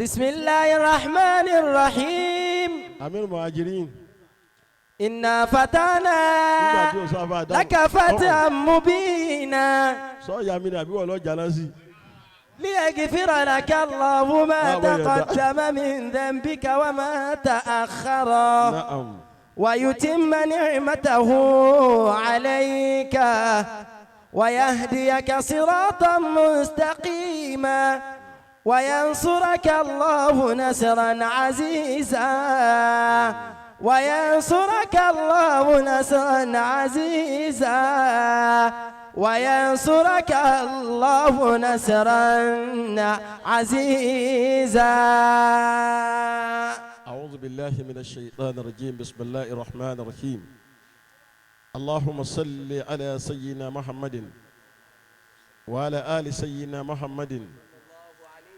بسم الله الرحمن الرحيم. Amir Muhajirin. إنا فتحنا Nígbà tí o sáfà dáhùn. لك فتحا مبينا. Sọ ya mi ni àbí wọ́n lọ jàlá sí. ليغفر لك الله ما آه، ويا ده. تقدم من ذنبك وما تأخر Naam. ويتم نعمته عليك ويهديك صراطا مستقيما وينصرك الله نصرا عزيزا وينصرك الله نصرا عزيزا وينصرك الله نصرا عزيزا. أعوذ بالله من الشيطان الرجيم. بسم الله الرحمن الرحيم. اللهم صل على سيدنا محمد وعلى آل سيدنا محمد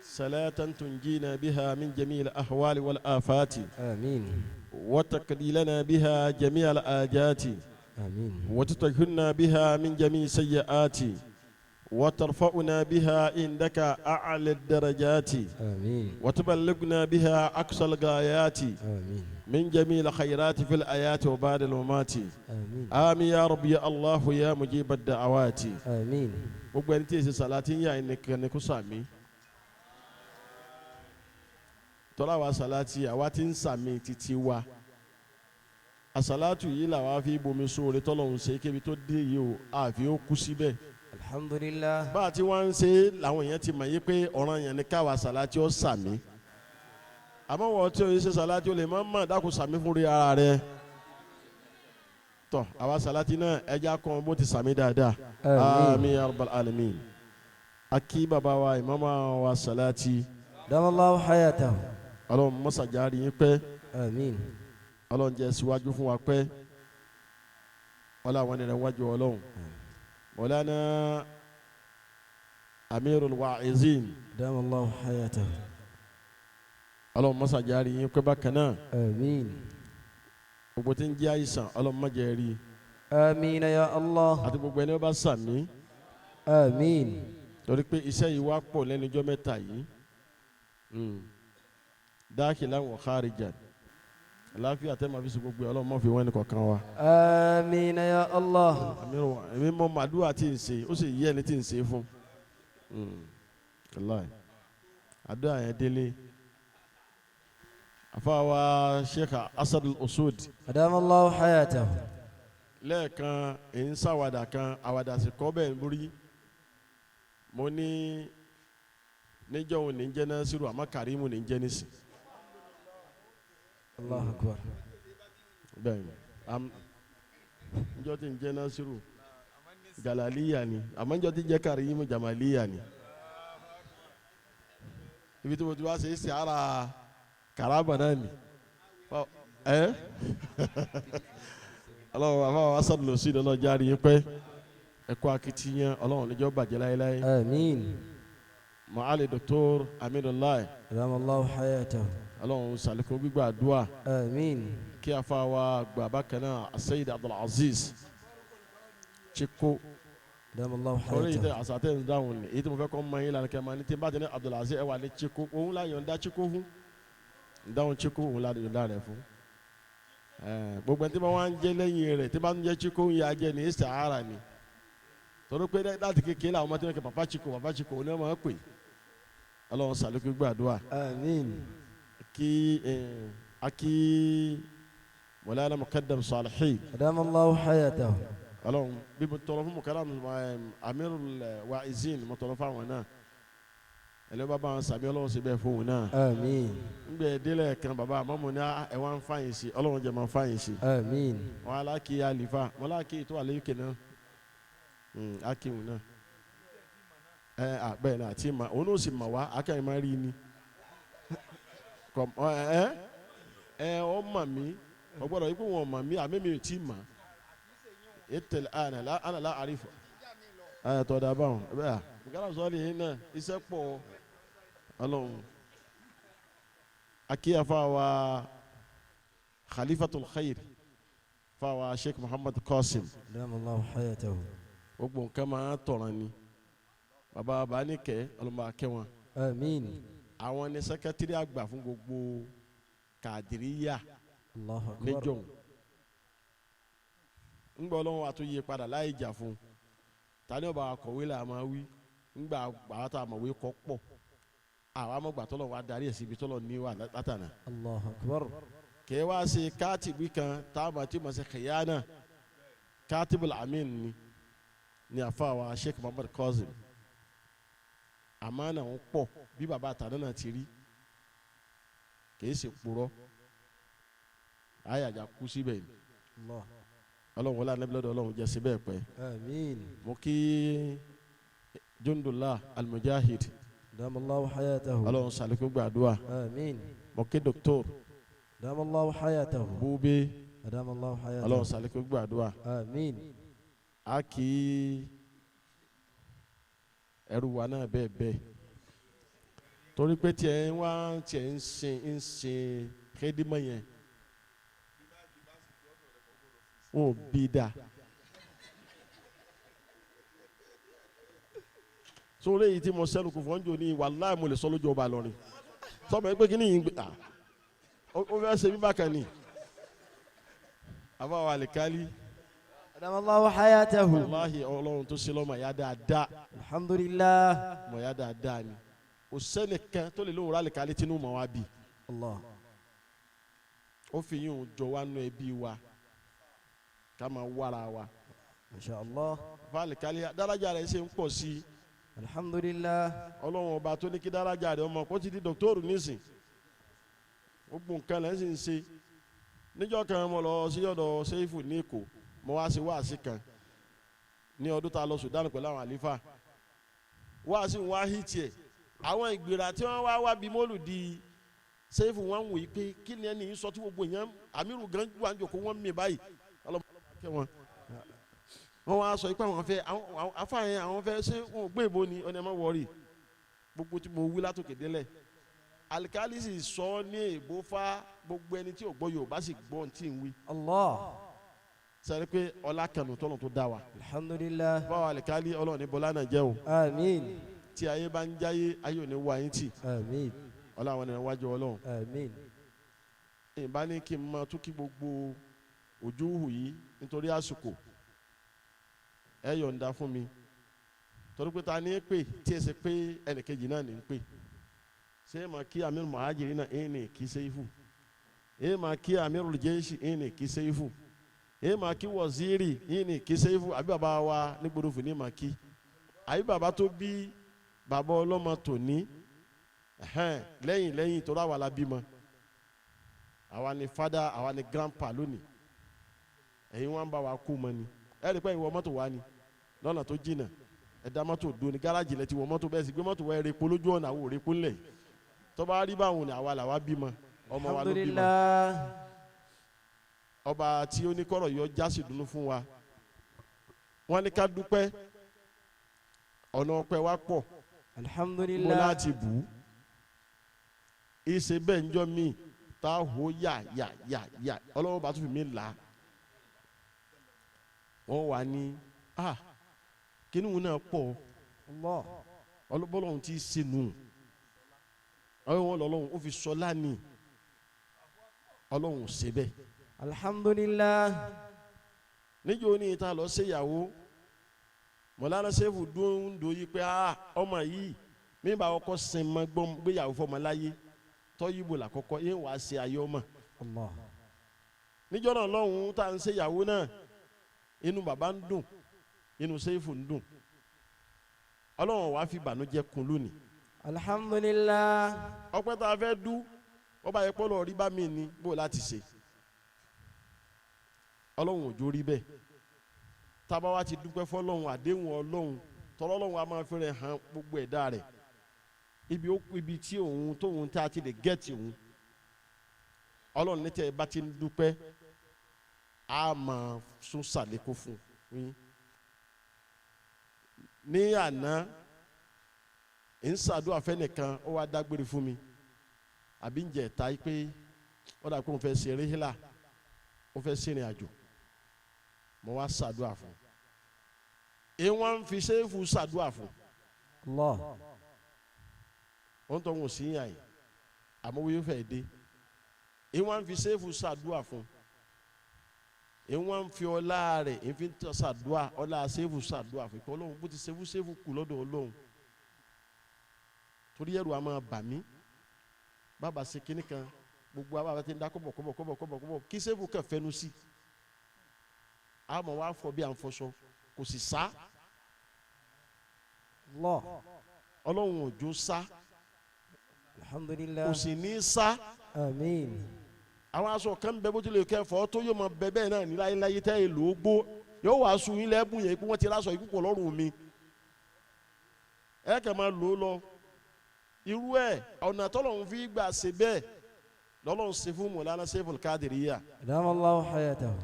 صلاة تنجينا بها من جميع الأهوال والآفات. آمين. وتقضي لنا بها جميع الآجات. آمين. وتطهرنا بها من جميع السيئات وترفعنا بها عندك أعلى الدرجات. آمين. وتبلغنا بها أقصى الغايات. آمين. من جميع الخيرات في الآيات وبعد الممات. آمين. آمين يا رب يا الله يا مجيب الدعوات. آمين. Gbogbo ẹni tí èsì sàlátì ń yà ẹnìkan ni kó sàmì tọ́lá wa sàlátì àwa ti ń sàmì títí wa àsàlátù yìí làwa fi bomi sóore tọ́lọ́hún ṣe kébi tó dé yìí o àfi ó kú síbẹ̀. الحمد لله. Bá a ti wá ń ṣe làwọn èèyàn ti mọ̀ yí pé ọ̀ràn yẹn ni káwa sàlátì ó sàmì, àmọ́ wọ́n tí o yẹ ṣe sàlátì ó lè má mọ̀ dákun sàmì fún rí ara rẹ tọ́ àwa sàlátì náà ẹja kan bó ti sàmì dáadáa. آمين. Àmín ya rabbal alamin. Akí bàbá wa ìmáàmù wa sàlátì. دام الله حياته. Ọlọ́run mọ́sàjárí yín pẹ́. آمين. Ọlọ́run jẹ́ síwájú fún wa pẹ́ wọ́n làwọn ènìyàn wájú ọlọ́run Mọ̀lánà Amirul Wa'izin. دام الله حياته. Ọlọ́run mọ́sàjárí yín pẹ́ bákan náà. آمين. Gbogbo tí ń jẹ́ àìsàn ọlọ́run má jẹ́ rí. آمين يا الله. Àti gbogbo ẹni ó bá sàmí. آمين. Torí pé iṣẹ́ yìí wá pọ̀ lẹ́nu ijọ́ mẹ́ta yìí, dakhilan wa kharijan, àláfíà tẹ́ máa fi sùn gbogbo ẹ̀, ọlọ́run má fi wọ́n ẹnì kọ̀ọ̀kan wa. آمين يا الله. Àmín wa èmi mọ màdúrà tí ń ṣe ó sì yí ẹni tí ń ṣe fún. Wàláhì àdúrà yẹn délé àfàwà Sheikh Asad al-Usud. أدام الله حياته. Lẹ́ẹ̀kan èyí ń ṣàwàdà kan àwàdà sì kọ́ bẹ́ẹ̀ lórí mo ní níjọ́ òun ní jẹ́ Nasiru àmọ́ Karimu ní jẹ́ nísìn. الله أكبر. Bẹ́ẹ̀ ni níjọ́ tí ń jẹ́ Nasiru Jalaliya ni àmọ́ níjọ́ tí ń jẹ́ Karimu Jamaliya ni ibi tí mo ti wá ṣe é ṣe ara karama náà ni ẹ ọlọ́run àfáwọn asọ́dún lọ sí ìdáná járe yín pẹ́ ẹ̀kọ́ akitiyan ọlọ́run níjọ́ bàjẹ́ láéláé. آمين. Maali Doctor Aminulayi. أدام الله حياته. Ọlọ́run sàlékún gbígbà àdúrà. آمين. Kí afa wa gbà bákan náà Asayid Abdulaziz Chiko. أدام الله Torí ìtẹ حياته. àṣà tẹ̀ ń dáhùn ni èyí tí mo fẹ́ kọ́ mọ yín lánàá kẹ́ máa ní tí n bá ti ní Abdulaziz ẹ wà ní Chiko òun là yọ̀ǹda Chiko fún dáhùn Chiko òun là yọ̀ǹda rẹ̀ fún gbogbo ẹni tí wọ́n wá ń jẹ́ lẹ́yìn rẹ̀ tí wọ́n bá ń jẹ́ Chiko ń yà jẹ́ ní sahara ni torí pé láti kékeré làwọn ọmọ tí wọ́n kẹ́ papa Chiko papa Chiko òun ni wọ́n máa ń pè. Ọlọ́run sàlékún gbàdúrà. آمين. Kí akí Mọ̀lára Mukaddam Salihin. أدام الله حياته. Ọlọ́run bí mo tọrọ fún Mukaddam Amirul Wa'izin mo tọrọ fáwọn náà ẹlẹ́ bá bá wọn sàmì ọlọ́run sì bẹ́ẹ̀ fún òun náà. آمين. Ngbẹ délẹ̀ kan bàbá àmọ́ mo ní ẹ wá ń fàyìn sí ọlọ́run jẹ́ máa fàyìn sí. آمين. Wọn aláàkí àlìfà wọn aláàkí tó àlẹ́ yìí náà akíhun náà ẹ à bẹ́ẹ̀ náà àti mà òun náà sì mà wá akẹ́yìn máa rí ni kọ ẹ ẹ ọ mà mí ọ gbọ́dọ̀ yìí kó wọn mà mí àmì mi ò tí mà ètèlè ànàlá ànàlá àrífọ ẹ tọ́ da báwọn ẹ bẹ́ẹ̀ à sọ́ọ́lì yìí náà iṣẹ́ pọ̀ ọlọ́run akíyàfà wa Khalifatul Khair fáwa Sheikh Muhammad Qasim. أدام الله حياته. Gbogbo nǹkan máa tọ̀ràn ni bàbá bá ní kẹ́ ọlọ́mọ akẹ́ wọn. آمين. Àwọn ni sẹkẹtìrì àgbà fún gbogbo Kàdíríyà Allahu akbar. Níjọ̀hún ńgbà Ọlọ́run wa tó yí padà láì jà fún tani ọba akọ̀wé là máa wí ńgbà àwọn tá a mọ̀wé kọ́ pọ̀ àwọn amọ̀gbà tọ́lọ̀ wa darí ẹ̀ síbi tọ́lọ̀ ní wà látànà. Allahu akbar. Kì í wá ṣe káàtìbí kan táwọn àti mọ̀ ṣe kìyànà kátìbùl amin ni àfa wa Sheikh Muhammad Qasim àmánà ń pọ̀ bí bàbá àtàná náà ti rí kì í ṣe purọ́ àyàjà kú síbẹ̀ ni. Allah. Ọlọ́run wọlé anábìlẹ̀ ọ̀dọ̀ Ọlọ́run jẹ́ síbẹ̀ pẹ́. Àmín. Mo kí Jundullah Almujahid. Dam Allahu hayatahu. Ọlọ́run sàlékún gbàdúrà. Àmín. Mo kí Doctor Dam Allahu hayatahu. Bube. Dam Allahu hayatahu. Ọlọ́run sàlékún gbàdúrà. Àmín. A kì í ẹrú wa náà bẹ́ẹ̀ bẹ́ẹ̀ torí pé tiẹ̀ ń wá tiẹ̀ ń sin kédìmọ̀ yẹn wọn ò bí da sórí èyí tí mo sẹ́nu kò fọ́n jò ní wàláì mo lè sọ lójú ọba lọ́rin sọmọ ẹ pé kí ni yìí ń gbé ah ó fẹ́ ṣe bí bákan ni àbáwọ̀ àlìkálí. Dam Allahu hayatahu. Wàláhì Ọlọ́run tó ṣe lọ́mọ ìyá dáadáa. Alhamdulillah. Mọ̀ ìyá dáadáa ni kò sẹ́nìkan tó lè lóhùn rálìkálí tínú mọ̀ wá bì. Allah. Ó fi yín òun jọ wá nú ẹbí wa ká máa wára wa. Masha Allah. Fáàlìkálí dárájà rẹ̀ ṣe ń pọ̀ sí i. Alhamdulillah. Ọlọ́run ọba tó ní kí dárájà rẹ̀ ọmọ kó ti di dọ́kítọ́rù nísìn gbogbo nǹkan lẹ́ sì ń ṣe níjọ́ kan mo lọ sí ọ̀dọ̀ sẹ́yìfù ní Èkó mo wá sí wáàsí kan ní ọdún tá a lọ Sudan pẹ̀lú àwọn àlífà wáàsí ń wá hìtì ẹ̀ àwọn ìgbéra tí wọ́n wá wá bí mọ́lù di sẹ́yìfù wọn wòye pé kí ni ẹni yìí sọ tí gbogbo èèyàn àmírù gan wà ń jòkó wọ́n mì báyìí ọlọ́mọ kẹ́ wọn wọ́n wá sọ pé àwọn fẹ́ àwọn afáàyàn àwọn fẹ́ ṣé wọn ò gbé ìbò ni ọ̀nà ẹ̀ má wọ̀ọ́rì gbogbo tí mo wí látòkè délẹ̀ alikali sì sọ ní èbó fa gbogbo ẹni tí ò gbọ́ Yorùbá sì gbọ́ ohun tí ń wí. Allah. Sẹ́ni pé ọlá kanu tọ́nà tó dá wa. Alhamdulillah. Báwo alikali Ọlọ́run ní bọ́lá náà jẹ́ o. Àmín. Tí ayé bá ń jáyé ayé ò ní wá yín tì. Àmín. Ọlọ́run ní wájú Ọlọ́run. Àmín. Ìbá ní kí n máa tún kí gbogbo ojú hù yìí nítorí àsìkò ẹ yọ̀ǹda fún mi torí pé ta ní pè tí ẹ ṣe pé ẹnìkejì náà ní pè ṣé máa kí Amirul Muhajirin náà ẹ̀ ní kí Seifu ẹ̀ máa kí Amirul Jaishi ẹ̀ ní kí Seifu ẹ̀ máa kí Waziri ẹ̀ ní kí Seifu àbí bàbá wa ní gbódòfò ní máa kí àbí bàbá tó bí bàbá ọlọ́mọ tòní lẹ́yìn lẹ́yìn torí àwa la bímọ àwa ni father àwa ni grandpa lónìí ẹ̀yin wọn bá wa kú mọ́ ni ẹ̀ rí pé ìwọ mọ́tò wa ni lọ́nà tó jìnnà ẹ̀dá mọ́tò do ni gáràjì lẹ ti wọ mọ́tò bẹ́ẹ̀ sì gbé mọ́tò wọ ẹ̀rẹ́po lójú ọ̀nà àwọn òrèpo ńlẹ̀ tó bá rí báwọn ni àwa làwa bímọ ọmọ wa ló bímọ. Ọba tí ó ní kọ́rọ̀ yọ jásì dùnú fún wa wọ́n ní ká dúpẹ́ ọ̀nà ọpẹ́ wa pọ̀. Alhamdulillah. Mo láti bù ú ìṣe bẹ́ẹ̀ ń jọ mí tá a hó yà yà yà yà Ọlọ́run bá tún fi mí là á wọ́n wà ní ah kínní wọn náà pọ̀ ọlọ́bọ́lọ́hún ti sínú ọlọ́run lọ́lọ́hún ó fi sọlá ní Ọlọ́run ṣe bẹ́ẹ̀. Alhamdulillah. Níjó ní ìta lọ ṣèyàwó Mọ̀lánà Sẹ́fù dúndò yìí pé ọmọ yìí mi bá ọkọ sin mọ gbéyàwó fọmọ láyé tọ́yìnbó làkọ́kọ́ yẹn wàá ṣe ayé ọmọ. Níjọ́ náà lọ́hún tá à ń ṣèyàwó náà inú bàbá ń dùn inú Sẹ́fù ń dùn Ọlọ́run wàá fi ìbànújẹ́ kún lónìí. Alhamdulillah. Ọpẹ́ tá a fẹ́ dú ọba yẹn pọ́ lọ rí bá mi ní bó láti ṣe Ọlọ́run òjò rí bẹ́ẹ̀ tábà wá ti dúpẹ́ fọlọ́run àdéhùn Ọlọ́run tọ́lọ́run a máa fẹ́rẹ̀ hàn gbogbo ẹ̀dá rẹ̀ ibi tí òun tóun tá a ti lè gẹ́ẹ̀tì òun Ọlọ́run ní tẹ́ ẹ bá ti ń dúpẹ́ a máa sún sàlékún fún yín. Ní àná ń ṣàdúrà fẹ́nìkan ó wá dágbére fún mi àbí ń jẹ ẹ̀ta pé ó dà pé òun fẹ́ ṣe eré hílà ó fẹ́ ṣèrìn àjò mo wá ṣàdúrà fún un wọ́n ń fi Sẹ́fù ṣàdúrà fún Allah. Wọ́n tọ́ wọn sí yàn yìí, àmọ́ wọ́n yóò fẹ́ dé. Ìwọ́n fi sẹ́fù ṣàdúà fún, ìwọ́n fi ọlá rẹ̀ ìfi ṣàdúà, ọlá sẹ́fù ṣàdúà fún ìpè Ọlọ́run bó ti sẹ́fù sẹ́fù kù lọ́dọ̀ Ọlọ́run, torí ẹrù a máa bà mí. Bàbá ṣe kinní kan, gbogbo àbá ti ń dá kọ́bọ̀ kọ́bọ̀ kọ́bọ̀ kọ́bọ̀ kọ́bọ̀, kí sẹ́fù kàn fẹnu sí, àmọ́ wàá fọ bí à ń fọṣọ, kò sì sá. Allah. Ọlọ́run òjò sá. Alhamdulillah. Kò sì ní sá. Àmín. Àwọn aṣọ kan bẹ bó tilẹ̀ kẹfọ́ tó yóò mọ bẹ bẹ́ẹ̀ náà ní láyéláyé tẹ́ èlò ó gbó, yóò wá sun yín lẹ́bùn yẹn pé wọ́n ti ráṣọ ikú pọ̀ lọ́rùn mi, ẹ kàn máa lò ó lọ. Irú ẹ̀ ọ̀nà tọ́lọ́run fi gbà ṣe bẹ́ẹ̀ lọ́lọ́run ṣe fún Mọ̀lánà Seyful Qadiriyya. Adama Allahu hayatahu.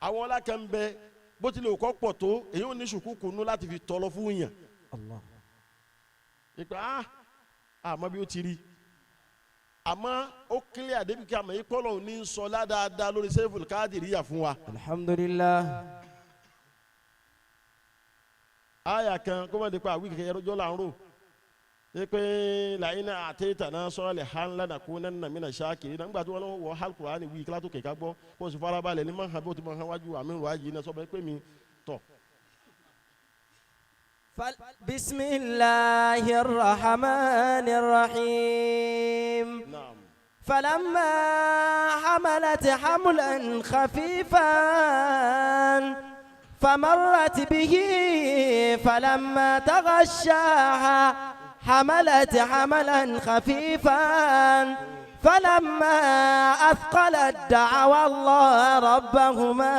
Àwọn ọlá kan bẹ bó tilẹ̀ kọ́ pọ̀ tó, èyí ò ní sùkúkú nú láti fi tọrọ fún yàn. Allah. Ìgbà àmọ́ bí ó ti rí, àmọ́ ó kílẹ̀ àdébíkẹ́ àmọ́ yìí kọ́lọ́hún ní sọ ládàáda lórí Seyful Qadiriyya fún wa. Alhamdulillah. Àyà kan kó má di pa àwí kẹkẹ ẹrọjọ́ là ń rò ṣé pé làyínà àtẹ̀tàná sọ́ọ̀lẹ̀ hàn lánàá kó nánà mí nà ṣáàkiri náà nígbà tí wọ́n lọ́wọ́ wọ alukurani wí kílá tó kẹ̀kẹ́ gbọ́ kó o sì farabalẹ̀ ní máa hàn bí o ti máa hàn wájú àmì rò ayé náà sọ bẹ́ẹ̀ pé mi tọ̀. بسم الله الرحمن الرحيم. Naam. فلما حملت حملا خفيفا فمرت به، فلما تغشاها حملت حملا خفيفا، فلما أثقلت دعوا الله ربهما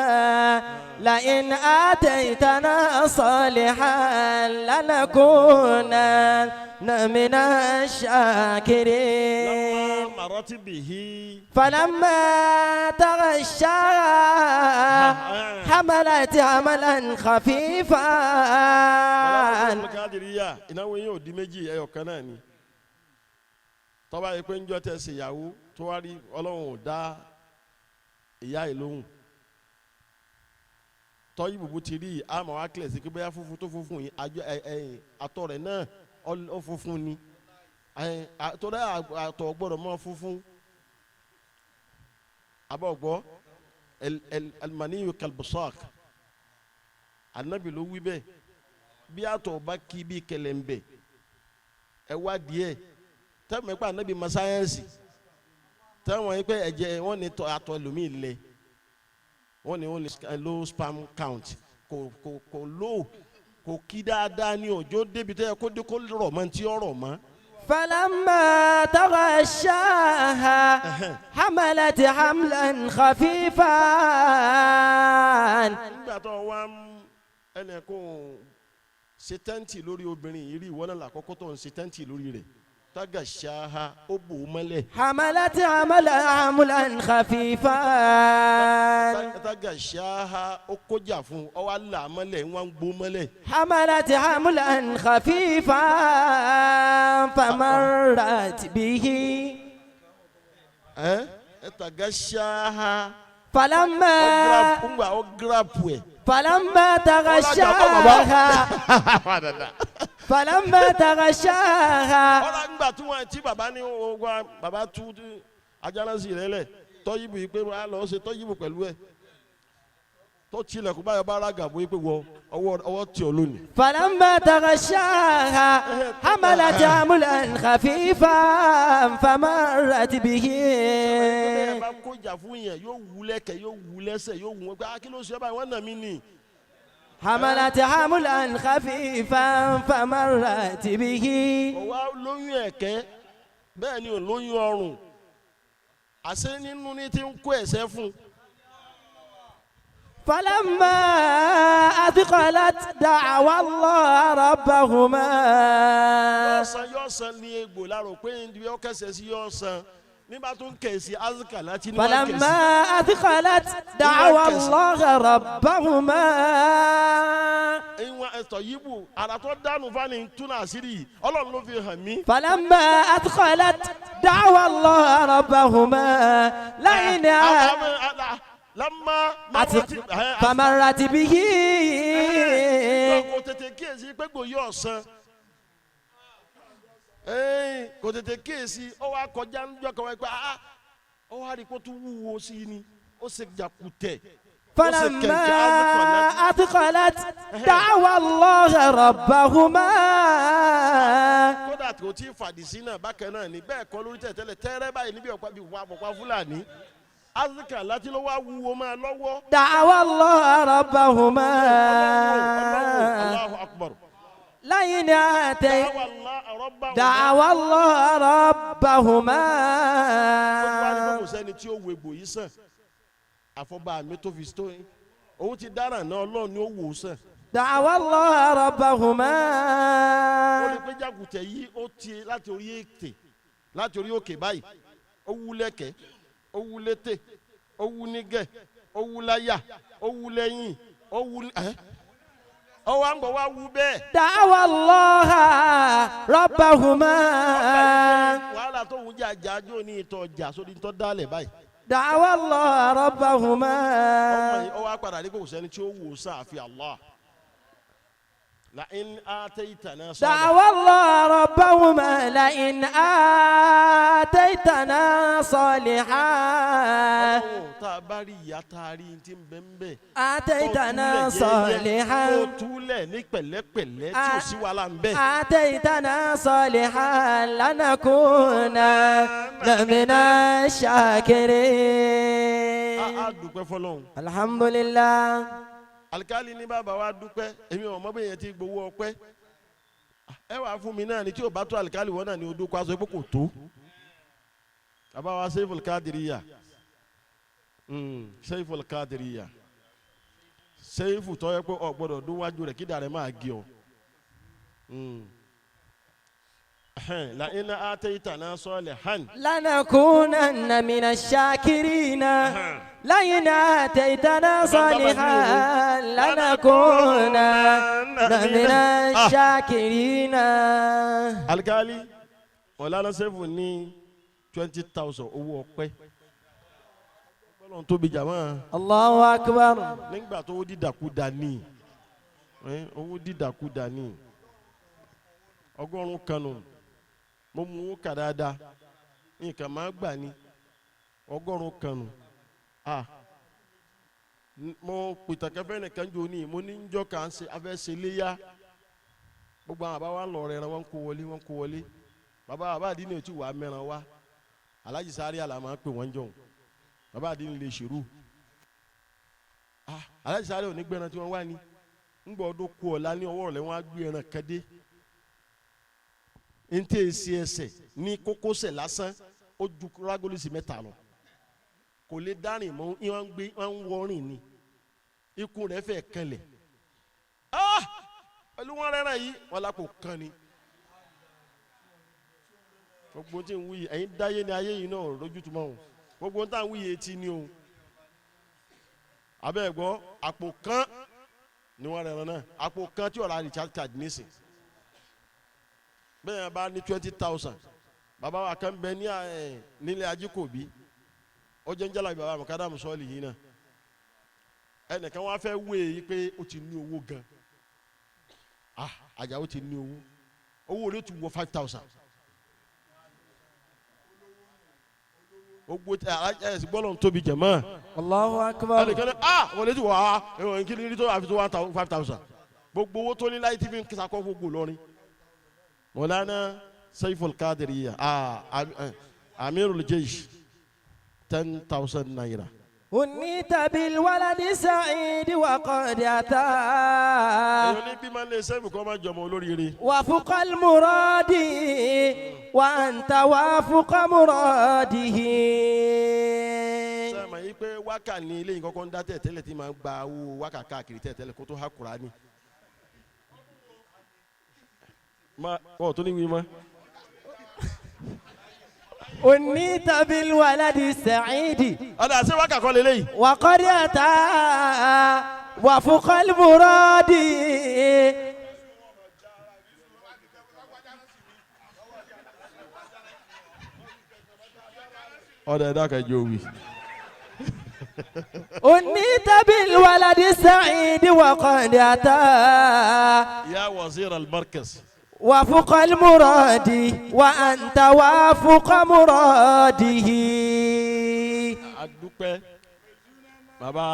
لئن آتيتنا صالحا لنكونن من الشاكرين. لما مرت به. فلما تغشاها حملت حملا خفيفا. Qadiriyya ìnáwó yín ò di méjì, ẹyọ kan náà ni. Tọ́ba yìí pé ń jọ tẹ̀ ṣe ìyàwó tó wá rí Ọlọ́run ò dá ìyá yìí lóhùn, tọ́yì bùbù ti rí àmọ́ wá kílẹ̀ sí pé bóyá funfun tó funfun yìí àjọ ẹ ẹ àtọ̀ rẹ̀ náà ó funfun ni, torí àtọ̀ gbọ́dọ̀ mọ́ funfun abọ́gbọ́ alimaniyu kalbusak anabi ló wí bẹ́ẹ̀, bí àtọ̀ bá kí bí kẹlẹ̀ǹbẹ̀ ẹ wá díẹ̀ tẹ́wọ̀n pé anabi ma sáyẹ́nsì, tẹ́wọ̀n yìí pé ẹ̀jẹ̀ wọ́n ní àtọ̀ ẹlòmíì lẹ̀, wọ́n ní wọ́n ní low sperm count, kò kò kò low, kò kí dáadáa ní ọjọ́ débi tẹ́ kó dé kó rọ̀ mọ́ tí ó rọ̀ mọ́. فلما تغشاها حملت حملا خفيفا. Nígbà tó wá ń ẹnì kó ṣe tẹ́ǹtì lórí obìnrin yìí rí, ìwọ náà lákọ́kọ́ tó ń ṣe tẹ́ǹtì lórí rẹ̀, tagashaha ó bò ó mọ́lẹ̀. حملت حملا خفيفا. Tagashaha ó kọjá fún ọ wá là mọ́lẹ̀, wọ́n ń gbó mọ́lẹ̀. حملت حملا خفيفا فمرت به. Ẹ tagashaha. فلما ó gírápù ẹ̀. فلما تغشاها فلما تغشاها. Ọ̀rọ̀ àgbà tí wọ́n ti bàbá ní ogun bàbá tú ajánásì rẹ̀ lẹ̀ tọ́yìbù yìí pé wọ́n á lọ ṣe tọ́yìbù pẹ̀lú ẹ̀ tó tilẹ̀kùn báyọ̀ bá ara gàbó yìí pé wọ ọwọ́ tí ọ lónìí. فلما تغشاها حملت حملا خفيفا فمرت به. Bẹ́ẹ̀ bá kó ìjà fún yẹn, yóò wú lẹ́kẹ̀, yóò wú lẹ́sẹ̀, yóò wú wọn pé kí ló ṣe báyìí, wọ́n nà mí nì. حملت حملا خفيفا فمرت به. Ọwọ́ lóyún ẹ̀kẹ́ bẹ́ẹ̀ ni ò lóyún ọrùn, àṣé nínú ní ti ń kó ẹ̀sẹ̀ fún. فلما أثقلت دعوا الله ربهما. Yọ̀ọ̀sán yọ̀ọ̀sán ní egbò lárò pé ibi ọ̀kẹ́sẹ̀ sí yọ̀ọ̀sán nígbà tó ń kẹ̀sí azika láti ní wọ́n kẹ̀sí. فلما أثقلت دعوا الله ربهما. Ìwọ̀n ẹ̀tọ́ yìí bù àrà tó dánù fani túnà àṣírí yìí, Ọlọ́run ló fi hàn mí. فلما أثقلت دعوا الله ربهما لئن Lámà فمرت به. Kò tètè kíyèsí pé gbò yóò san. Ẹ́ẹ̀, kò tètè kíyèsí, ó wá kọjá ńjọ́ kan wá pé ah, ó wá rí i kó tún wúwo sí i ni, ó ṣe jàkùtẹ̀, ó ṣe kẹ̀kẹ́ فلما أثقلت دعوا الله ربهما. Kódà kò tí ì fàdí sí náà bákan náà ni bẹ́ẹ̀ kọ́ lórí tẹ̀tẹ́lẹ̀ tẹ́rẹ́ báyìí níbi ọ̀pá bíi wà pọ̀pá Fúlàní azika láti ló wá wúwo máa lọ́wọ́. دعوا الله ربهما. Ọlọ́run, Allahu akbar. لئن آتي دعوا الله ربهما. دعوا الله ربهما. Ó wá ní kókò sẹ́ni tí ó wo egbò yìí sàn àfọ̀bá mi tó fi tó yín òun ti dáràn náà, Ọlọ́run ni ó wò ó sàn. دعوا الله ربهما. Ó rí pé jàgùtẹ̀ yìí, ó ti láti orí ètè, láti orí òkè báyìí, ó wú lẹ́kẹ̀ẹ́, ó wú létè, ó wú nígẹ̀, ó wú láyà, ó wú lẹ́yìn, ó wú ẹ́, ó wá ń bọ̀ wá wú bẹ́ẹ̀. دعوا الله ربهما. Wàhálà tó ń jà jájó ní ìtọ̀ ọjà sórí ìtọ̀ dálẹ̀ báyìí. دعوا الله ربهما. Ọmọ yìí, ó wá padà rí kò sẹ́ni tí ó wò ó sàn àfi Allah. لئن آتيتنا صالحا. دعوا الله ربهما لئن آتيتنا صالحا. Ọlọ́run, tá a bá rí ìyá tá a rí tí ń bẹ ń bẹ. آتيتنا صالحا. Tó túlẹ̀ ní pẹ̀lẹ́pẹ̀lẹ́ tí ò sí wàhálà ń bẹ. آتيتنا صالحا لنكون من الشاكرين. A dúpẹ́ fọlọ́run. الحمد لله. Alikali ní bàbá wa dúpẹ́, èmi ò mọ̀ bẹ́ẹ̀ yẹn ti gbowó ọpẹ́. Ẹ wàá fún mi náà ni tí ò bá tó, alikali wọn náà ni odó kó aṣọ pé kò tó. Bàbá wa Seiful Kadiriya, Seiful Kadiriya, Seifu tó yẹ pé ọ gbọ́dọ̀ dún wájú rẹ̀ kídà rẹ̀ máa gé ọ. لئن آتيتنا صالحا. لنكونن من الشاكرين، لئن آتيتنا صالحا لنكونن من الشاكرين. Alikali ọ̀lànà sẹ́fù ní 20,000 owó ọpẹ́. Ọlọ́run tóbi jàmọ́. الله أكبر. Nígbà tó owó dídàkudà ní owó dídàkudà ní 100 nù, mo mú owó kà dáadáa, nǹkan máa gbà ní 100 nù. Ah, mo pìtàkẹ́fẹ́ nìkan jò ní, mo ní njọ́ kà ń ṣe afẹ́ ṣe léyà, gbogbo àwọn àbá wa ń lọ rẹ̀ wọn kó wọlé, wọn kó wọlé. Bàbá bàbá àdínní ò tí wàá mẹ́ran wá, Alájì sáré àlà máa ń pè wọ́n jọ̀hún, bàbá àdínní lè ṣèrú. Ah, Alájì sáré ò ní gbẹ́ran tí wọ́n wá ní ńgbọ́ ọdún kú ọ̀la ní ọwọ́ rẹ̀, wọ́n á gbé ẹran kẹ́dé ntẹ́ esi ẹsẹ̀ ní kókósẹ̀ lásán, ó ju rágólísì mẹ́ta lọ, kò lè dárìn mọ́, wọ́n ń gbé, wọ́n ń wọrin ni, ikùn rẹ̀ fẹ́ kanlẹ̀. Ah, pẹ̀lú wọn rẹ́ràn yìí, wọn lápò kan ni. Gbogbo tí ń wí yìí, ẹ̀yin dáyé ni ayé yìí náà lójútùmọ̀ o. Gbogbo tí ń wí yìí, etí ni o. Abẹ́ ẹ̀gbọ́, àpò kan ni wọ́n rẹ̀ràn náà, àpò kan tí ọ̀rọ̀ recharge card nísìn bẹ́ẹ̀ yẹn bá ní 20,000. Bàbá wa kan bẹ ní ẹ nílẹ̀ Ajíkòbí, ó jẹ́ ń jálàbí bàbá mọ̀kádàmù sọ́ọ̀lì yìí náà. Ẹnìkan wá fẹ́ wé yìí pé ó ti ní owó gan. Ah, Àjàó ti ní owó, owó rẹ̀ ti wọ 5,000. Gbogbo ẹ ẹ gbọ́dọ̀ tóbi jẹ̀mọ́. الله أكبر. Ẹnìkan ní, ah, wọlé ti wà á ẹ̀wọ̀n kí ni tó àfi tó 5,000, gbogbo owó tó ní láyé tí fi ń sakọ́ gbogbo lọ́rin. Mọ̀lánà Saiful Kadiriya, ah, Amirul Jeish, 10,000 naira. هنيت بالولد سعيد وقد أتى. Èèyàn ní bí máa ń lé sẹ́fù kọ́ máa jọmọ olóríire. وفق المراد وأنت وافق مراده. Sẹ́ẹ̀ mọ̀ yí pé wákà ní ilé yìí kọ́kọ́ ń dá tẹ̀tẹ́lẹ̀ tí máa ń gba owó wákà káàkiri tẹ̀tẹ́lẹ̀ kó tó há Kùránì. Má ọ̀ tó ní wí mọ́. هنيت بالولد السعيد. Ọ̀dà ṣé wákà kọ́ lélẹ́yìí? وقد أتى وفق المراد. Ọ̀dà ẹ̀dá kẹjọ wí. هنيت بالولد السعيد وقد أتى. يا وزير المركز. وفق المراد وأنت وافق مراده. A dúpẹ́ bàbá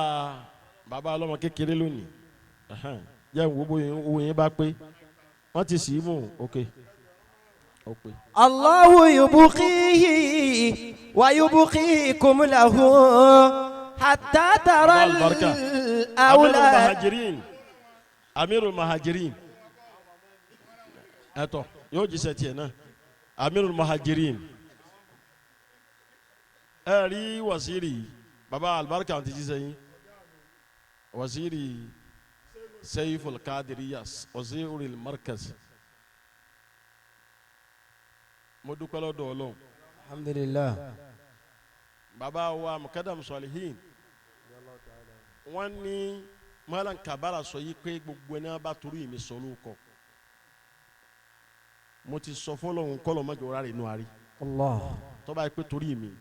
bàbá ọlọ́mọ kékeré lónìí. Ẹhẹ́n. Jẹ́ ìwò bóyá owó yẹn bá pé wọ́n ti sì í mú ok ó pé. الله يبقيه ويبقيكم له حتى ترى البركة. Amirul الأولاد. Mahajirin, Amirul Mahajirin, ẹtọ yóò jíṣẹ́ tiẹ̀ náà. Amirul Mahajirin, ẹ rí wasiri baba alibarika ti jíṣẹ́ yín, wasiri Seyful Kadiriyas, wasiri Markaz. Mo dúpẹ́ lọ́dọ̀ Ọlọ́run. الحمد لله. Baba wa Mukadam Salihin, wọ́n ní Malam Kabara sọ yìí pé gbogbo ẹni bá torí mi sọ lóko, mo ti sọ fọlọ́hún kọ́lọ́ mọ́jọ rárẹ̀ inú àárí. الله. Tọ́ba yìí pé torí mi.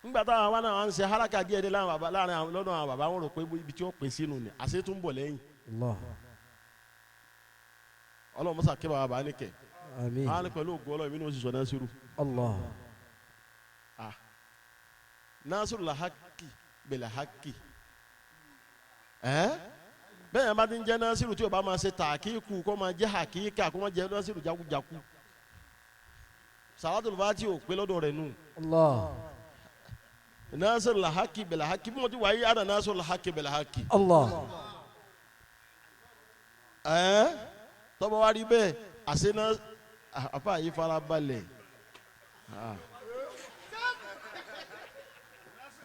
Ńgbà táwọn àwa náà ń ṣe haraka díẹ̀ díẹ̀ láàrin baba láàrin lọ́dọ̀ àwọn baba, wọn rò pé ibi tí ó pín sínú ni àṣẹ tó ń bọ̀ lẹ́yìn. الله. Ọlọ́run mọ́sá kí baba bá ní kẹ̀. آمين. Àwọn ní pẹ̀lú ògùn Ọlọ́run mi ní oṣù sọ Nasiru. الله. Ah, Nasiru la haki bẹ̀lẹ̀ haki ẹ́ bẹ́ẹ̀ yẹn bá ti ń jẹ́ Nasiru tí o bá máa ṣe tàkíkù kó máa jẹ́ hakíkà kó máa jẹ́ Nasiru jakujaku, Salatul Fati ò pé lọ́dọ̀ rẹ̀ nù. الله. Nasiru la haki bẹ̀lẹ̀ haki bí mo ti wáyé àná Nasiru la haki bẹ̀lẹ̀ haki. الله. Ẹ́ tọ́ba wa rí bẹ́ẹ̀ àṣẹ náà àfa yìí fara balẹ̀. Ah.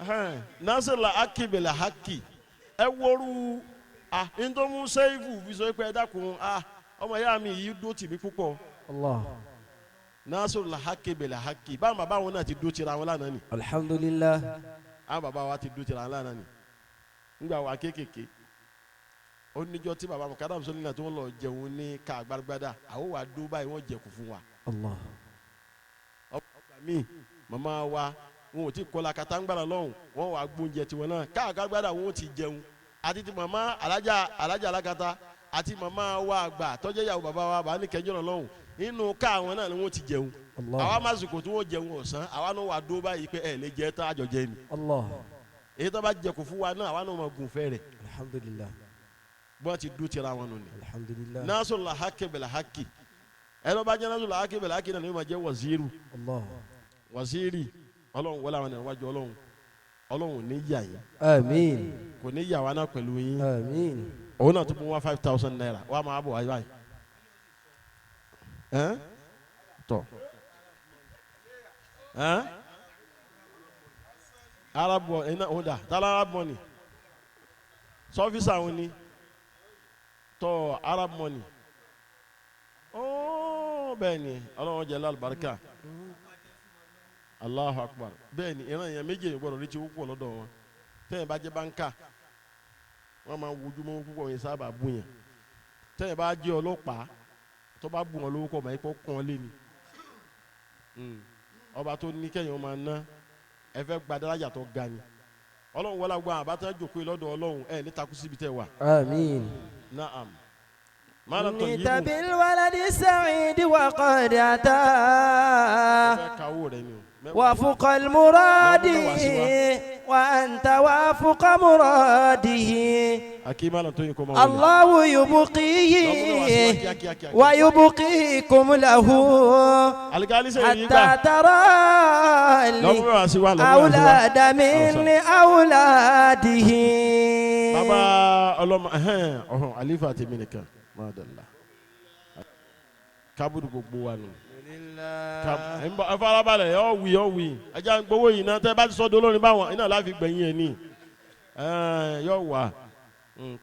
Ẹhẹ́n, Nasiru la haki bẹ̀lẹ̀ haki ẹ wọ́rú ah ntọ́mú sẹ́yìfù fi sọ pé ẹ dákun ah ọmọ ìyá mi yìí dó tì mí púpọ̀. الله. Nasiru la haki bẹ̀lẹ̀ haki báwọn bàbá wọn náà ti dó tira wọn lánàá ni. الحمد لله. Àwọn bàbá wa ti dó tira wọn lánàá ni ńgbà wà kéékèèké. Ó níjọ́ tí bàbá Mukadam sọ nígbà tí wọ́n lọ jẹun ní ká gbagbada, àwọn wà dó báyìí wọ́n jẹ̀kù fún wa. الله. Ọgbà míì màmá wa wọn ò tí kọlà kàtàǹgbàrà lọ́hùn, wọn wà gbóúnjẹ tiwọn náà ká gbagbada wọn ò ti jẹun àti ti màmá alájà alájà alákatá àti màmá wa àgbà tọ́jú ìyàwó bàbá wa bàá ní kẹjọ́ náà lọ́hùn nínú ká àwọn náà ni wọ́n ti jẹun. الله. Àwa má sìkò tí wọ́n jẹun ọ̀sán, àwa náà wà dó báyìí pé ẹ lè jẹ tán àjọjẹ ni. الله. Èyí tó bá jẹ kù fún wa náà, àwa náà máa gùn fẹ́ rẹ̀. الحمد لله. Bọ́n ti dó tira wọn nù ni. الحمد لله. Nasiru la haki bẹ̀lẹ̀ haki ẹ lọ́ bá jẹ́ Nasiru la haki bẹ̀lẹ̀ haki náà ni yóò máa jẹ́ waziru. الله. Waziri Ọlọ́run wọlé àwọn ènìyàn wájú Ọlọ́run, Ọlọ́run ò ní yà yín. آمين. Kò ní yà wá náà pẹ̀lú yín. آمين. Òun náà tó mú wá 5,000 naira wá máa bọ̀ wáyé báyìí ẹ́n tọ̀ ẹ́n arabọ ẹ̀ náà òun dà tálá arab money sọfíìsì àwọn ni tọ́ arab money ooo bẹ́ẹ̀ ni Ọlọ́run jẹ́ lálùbáríkà. Allahu Akbar. Bẹ́ẹ̀ ni ìran yẹn méjì gbọ́dọ̀ rí ti púpọ̀ lọ́dọ̀ wọn. Tẹ́yìn bá jẹ́ báńkà, wọ́n máa wojú mọ́ púpọ̀ yẹn sábà bú yẹn. Tẹ́yìn bá jẹ́ ọlọ́pàá tó bá bù wọn lówó kọ́ máa kọ́ kàn lé ni. Ọba tó ní kẹ́yìn máa ná ẹ fẹ́ gba daraja tó ga ni. Ọlọ́run wọlé agbọ́n àbátá jòkó yìí lọ́dọ̀ Ọlọ́run ẹ̀ ní takú síbi tẹ́ wà. آمين. Naam. Malam tó yí أنيت mú. بالولد السعيد وقد أتى Fẹ́ kawó rẹ ni o. وفق المراد وأنت وافق مراده. Akí malam tó yín kó máa wọlé. الله يبقيه ويبقيكم له Alikali sẹ́yìn yìí حتى gbà. ترى Lọ́mú wá sí wa lọ́mú wá sí wa. أولاد من أولاده. Bàbá ọlọ́mọ ẹ̀hẹ́n ọ̀hún àlífà tèmi nìkan máa dàlá. Kábùdù gbogbo wa nù. Ẹ ń bọ̀, ẹ farabalẹ̀ yọ wí yọ wí. Ẹ jẹ́ à ń gbowó yìí náà tẹ́ bá ti sọ́dọ̀ olórin báwọn iná láfi gbẹ̀yìn ẹ̀ ní. Yọ wà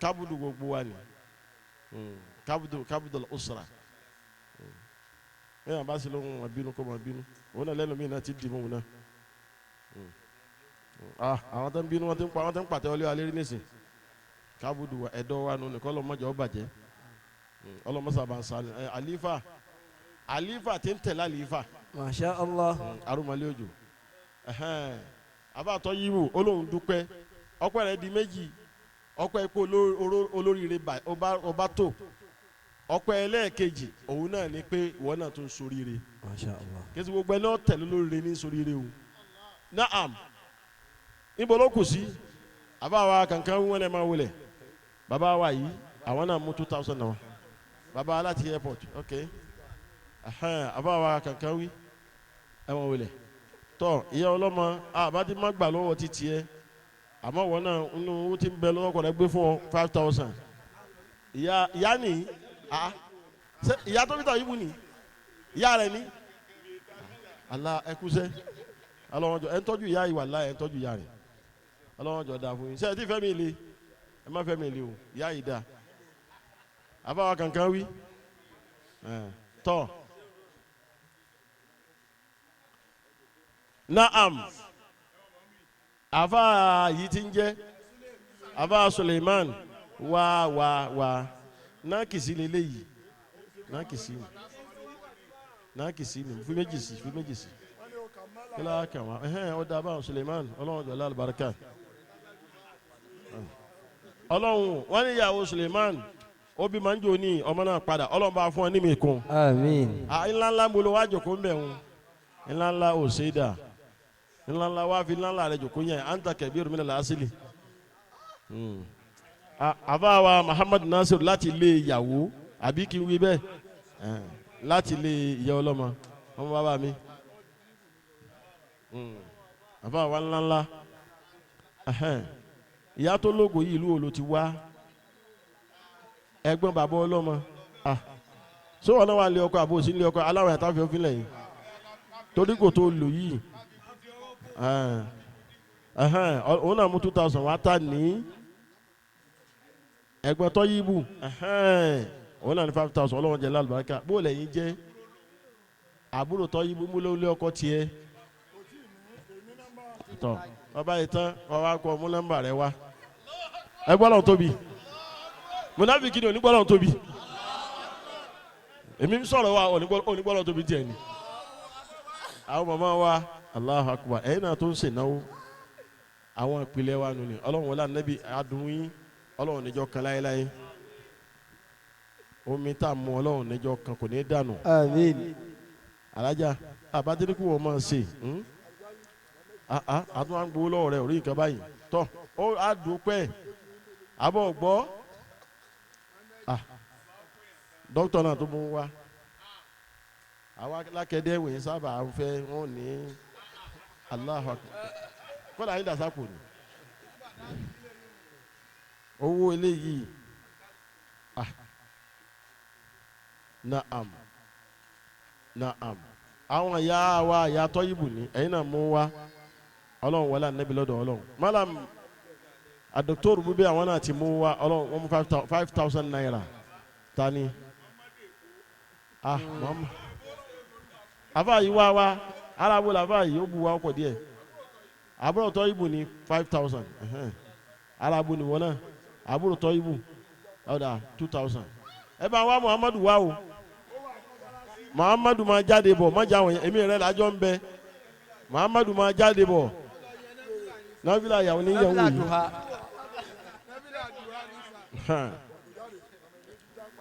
kábùdù gbogbo wa ni. Kábùdù kábùdù usra. Ẹ yàn bá sí lóhùn wọn bínú kó wọn bínú. Òun náà lẹ́nu mi náà ti dì mọ́ òun náà. Ah, àwọn tó ń bínú wọn ti ń pa wọn ti ń pàtẹ́ wọlé wa lérí nísìn. Kábùdù wa ẹ̀dọ́ wa nù nìkan ọlọ́mọdé ó bàjẹ́. Ọlọ́mọsà bá ń sa ẹ àlífà àlífà tí ń tẹ̀lé àlífà. ما شاء الله. Arúmọlé òjò ẹhẹn abáàtọ yíwò olóhùn dúpẹ́ ọpẹ́ rẹ̀ di méjì ọpẹ́ pé olóríire ọba tó Ọpẹ́ ẹlẹ́ẹ̀kejì òun náà ni pé ìwọ náà tún soríire. Masha Allah. Kí ẹsẹ̀ gbogbo ẹ náà tẹ̀lé lóríire ní soríire o. Naam, níbo ló kù sí? Àbá wa kankan wọn lè máa wọlé. Bàbá wa yìí, àwọn náà mú 2,000 náà. Bàbá láti airport, ok. Àbá wa kankan wí, ẹ wọ́n wọlé. Tọ́ ìyá ọlọ́mọ, àbá ti má gbà lọ́wọ́ títí ẹ. Àmọ́ wọn náà nínú owó tí ń bẹ lọ́wọ́ kọ̀ gbé fún ọ 5,000. Ìyá ìyá nìyí, ah, ṣé ìyá tó bí tọ̀ yìí bù ní? Ìyá rẹ̀ ní? Àlá ẹkúṣẹ́. Ọlọ́wọ́n jọ ẹ ń tọ́jú ìyá yìí, wàláhì ẹ ń tọ́jú ìyá rẹ̀. Ọlọ́wọ́n jọ dáa fún yín. Ṣé ẹ ti fẹ́ mi le? Ẹ má fẹ́ mi le o, ìyá yìí dáa. Àbáwá kankan wí. Tọ́. Naam. Àfa yìí ti ń jẹ́ Àfa Suleiman wá wá wá nákìsí leléyìí, nákìsí ni, nákìsí ni, fi méjì sí, fi méjì sí, kí ló kàn wá? Ẹhẹ́n, ó dáa báwọn. Suleiman, ọlọ́run jọ̀lá àlùbáríkà. Ọlọ́run wọ́n ní ìyàwó Suleiman ó bí máa ń jò ní ọmọ náà padà. Ọlọ́run bá fún ọ ní mi kún. Àmín. Ńlá ńlá ń bolo wá jòkó ń bẹ̀ ń ńlá ńlá ò ṣe é dà ńlá ńlá wá fi ńlá ńlá rẹ jòkó yẹn à ń ta kẹ̀bí rẹ̀ làásìlì. Àbá wa Muhammad Nasir láti ilé ìyàwó, àbí kí n wí bẹ́ẹ̀, láti ilé ìyá ọlọ́mọ ọmọ bàbá mi. Àbá wa ńlá ńlá, ìyá tó lógo yìí, ìlú wo ló ti wá? Ẹ̀gbọ́n bàbá ọlọ́mọ so wọn náà wà lé ọkọ àbò sí lé ọkọ aláwọ̀ yàtọ̀ àfẹ́ òfin lẹ́yìn torí kò tó lò yìí. Òun náà mú 2,000 wá tà ní ẹ̀gbọ́n tó yí bù. Òun náà ní 5,000. Ọlọ́run jẹ́ lálùbáríkà. Bó lẹ́yìn jẹ́ àbúrò tó yí bù mú lé ọkọ tiẹ̀ tọ́ ọba yìí tán, ọba kọ mú nọ́mbà rẹ wá. Ẹgbọ́n lọ́n tóbi, mùnàfíkì ni onígbọ́n lọ́n tóbi. Èmi ń sọ̀rọ̀ wa, onígbọ́n lọ́n tóbi tiẹ̀ ni. Àwọn màmá wa, Allahu Akbar, ẹ̀yin náà tó ń ṣènáwó àwọn ìpìlẹ̀ wa nù ni. Ọlọ́run wọlé ànábì adùn yín. Ọlọ́run níjọ́ kan láéláé, omi tá a mú, Ọlọ́run níjọ́ kan kò ní í dànù. Àmín. Alájà àbádẹ́rẹ́kù wọn máa ṣe àtúntò à ń gbowó lọ́wọ́ rẹ̀ orí nǹkan báyìí tọ́ ó àdúpẹ́ àbọ̀ gbọ́. Dókítà náà tó mú wá, àwa alákẹ́dẹ́ wòye sábà fẹ́ wọn ní Allahu Akbar. Kódà yín dàsá kò ní owó eléyìí. Naam, naam. Àwọn ìyá wa, ìyá tọ́yìbù ní ẹ̀yin náà mú wá. Ọlọ́run wọlé ànábì lọ́dọ̀ Ọlọ́run. Malam adoktor bube, àwọn náà ti mú wá. Ọlọ́run, wọ́n mú ₦5,000. Tani? Mama afa yìí wá wá, arábò làfa yìí ó bu wa ọkọ̀ díẹ̀. Àbúrò tọ́yìbù ní 5,000. Arábò ni wọ́n náà, àbúrò tọ́yìbù ọ̀dà 2,000. Ẹ bá wa Muhammadu wá o. Muhammadu máa jáde bọ̀, má jà wọ̀nyẹn. Èmi rẹ̀ lájọ́ ń bẹ. Muhammadu máa jáde bọ̀. Nabila yàwó ní yàwó yìí,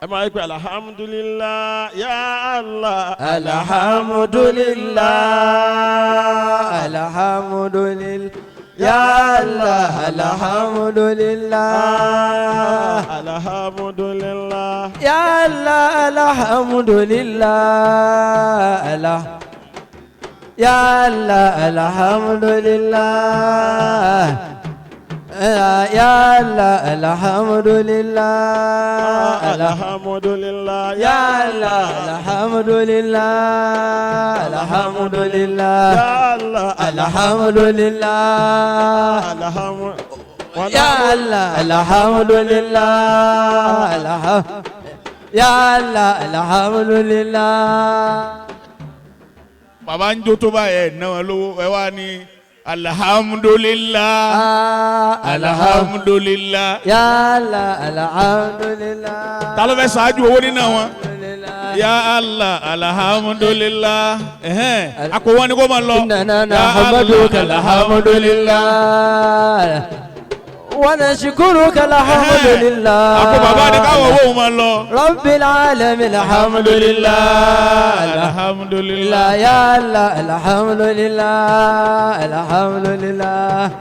ẹ máa yí pé alhamdulillah ya Allah. Alhamdulillah, alhamdulillah ya Allah, alhamdulillah. Alhamdulillah ya Allah, alhamdulillah, Allah ya Allah, alhamdulillah ya Allah, alhamdulillah. Alhamdulillah ya Allah, alhamdulillah, alhamdulillah ya Allah. Alhamdulillah. Alhamdulillah ya Allah, alhamdulillah, ya Allah, alhamdulillah. Bàbá ń jó tó báyẹn, ẹ̀ ná wọn lówó, ẹ wá ní alhamdulillah, alhamdulillah. Ya Allah, alhamdulillah. Ta ló fẹ́ ṣáájú owó nínú wọn? Ya Allah, alhamdulillah. Ẹ̀hẹ́n, àpò wọn ni kò máa lọ. Innana Ya nahmaduka. Allah, alhamdulillah. Alhamdulillah. ونشكرك الحمد لله Àpò bàbá ni káwọn owó òun máa lọ. رب العالمين الحمد لله alhamdulillah. لا يا الله الحمد لله الحمد لله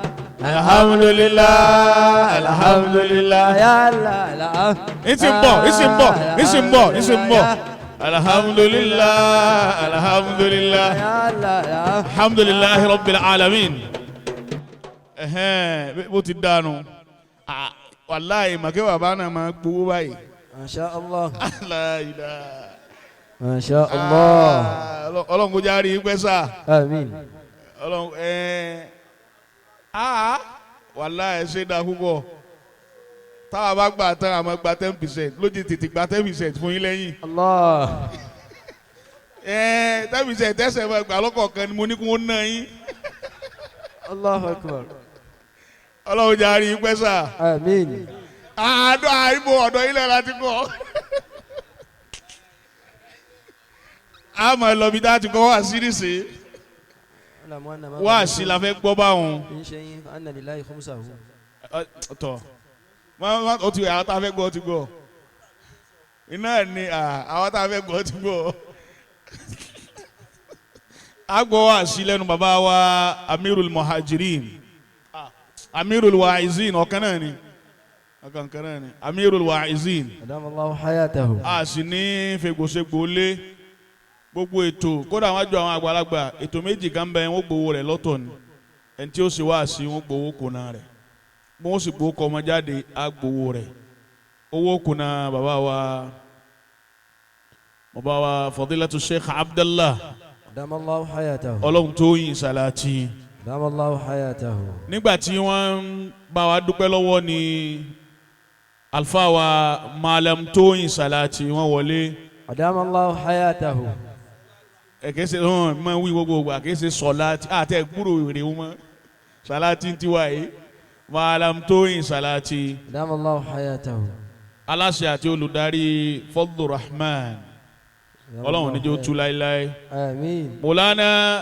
alhamdulillah alhamdulillah. يا الله الحمد Ìsì ń bọ̀, ìsì ń bọ̀, ìsì ń bọ̀, ìsì ń bọ̀. Alhamdulillah, alhamdulillah. يا الله Alhamdulillah rabbil alamin. Ẹ̀hẹ́n, bó ti dànù. Ah, wàláhì màkẹ́ bàbá náà máa gbowó báyìí. ما شاء الله Aláìlá. ما شاء الله Ah, Ọlọ́run kò já rí i pẹ́ sá. آمين Ọlọ́run ẹ̀ẹ́n. Ah, wàláhì ṣe dáa púpọ̀. Táwa bá gbà tán, àmọ́ gba 10% lójú tètè gba 10% fún yín lẹ́yìn. الله Ẹ̀ẹ́n 10% tẹ̀sẹ̀ máa gbà lọ́kọ̀ọ̀kan ni mo ní kí wọ́n ná yín. الله أكبر Ọlọ́run já rí i pẹ́ sá. آمين Àádọ́ àìbò ọ̀dọ̀ ilẹ̀ láti kọ́. A máa lọ bí dáa ti kọ́ wá sí nísìnyí. Wá sí la fẹ́ gbọ́ báwọn. من شيء فأن لله خمسه Tọ̀ ó ti àwọn tá a fẹ́ gbọ́ ti gbọ́. Iná ni àwọn tá a fẹ́ gbọ́ ti gbọ́. A gbọ́ wá sí lẹ́nu bàbá wa Amirul Muhajirin. Amirul Wa'izin ọ̀kan náà ni. Ọ̀kan kan náà ni. Amirul Wa'izin. أدام الله حياته A sì ní fègbòsegbò lé gbogbo ètò kódà wọn jọ àwọn àgbàlagbà ètò méjì kan bẹ wọn gbowó rẹ̀ lọ́tọ̀ ni ẹni tí ó sì wá sí wọn gbowó kùnà rẹ̀ bí wọn sì gbowó kọ ọmọ jáde á gbowó rẹ̀ owó kùnà bàbá wa Fadilatu Sheikh Abdallah أدام الله حياته Ọlọ́run tó yin sàlátì أدام الله حياته nígbà tí wọ́n ń bá wa dúpẹ́ lọ́wọ́ ni alfa wa Malam Tóyìn Sàlátì wọ́n wọlé. أدام الله حياته Ẹ̀kẹ́sẹ̀ hàn máa wí gbogbo ìgbà kẹ́sẹ̀ sọ̀láàtì àti ẹ̀gbúrò èrè wọn sàláàtì ti wá yìí Malam Tóyìn Sàláàtì أدام الله حياته aláṣẹ àti olùdarí Fadlu Rahman أدام Ọlọ́run الله níjó tú حياته. láéláé آمين Mọ̀lánà